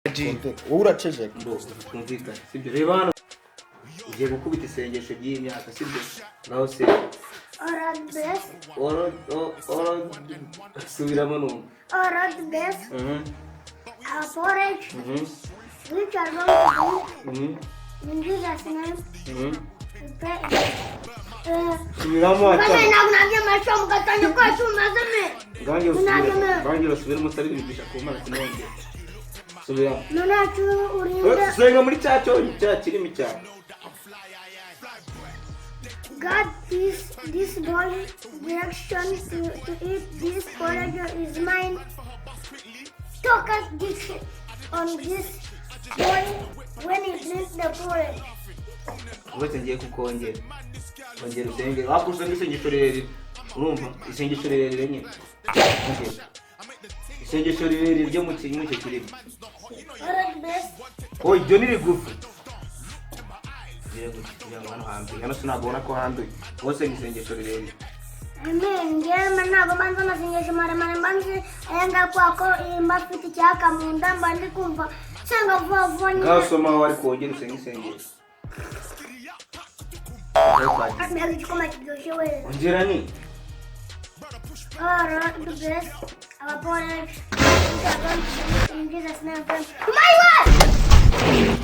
Wowe uraceceka. Ngo twumvikane, sibyo? Reba hano, ugiye gukubita isengesho ry'iyi myaka, sibyo? Ngaho se. O Lord bless. Oro oro, subiramo numva. O Lord bless our porridge which are going to drink. In Jesus' name we pray. Subiramo. Bane Ata. Ntabwo nabyemera mugatanya kwacu mazeme. Ngange usubire. Ntabwo. Ngange usubire, umusabire imigisha ku Mana, sinongere. Subiramo. None yacu urinde. Senga muri cya cyo cya kirimi cyawe. God, this boy direction to eat this porridge is mine. Talk this on this boy when he drinks the porridge. Uretse ngiye kukongera, ongera usenge, waba usenga isengesho rirerire. Urumva isengesho rirerire nyine? Ongera isengesho rirerire ryo mu muri icyo kirimi. Lord bless. Oh, iryo ni rigufi. Ngiye kugira ngo hano handuye, hano sinabona ko handuye. Wowe senga isengesho rirerire. Amen. Njyewe ntabwo mbanza amasengesho maremare, mbanze aya ngaya kubera ko mba mfite icyaka mu nda, mba ndi kumva nsenga vuba vuba nyine. Ngaho soma aho, ariko wongere usenge isengesho. Mbega igikoma kiryoshye we! Ongera ni. Oh Lord, bless our porridge. Which are going to drink in Jesus' name. My word!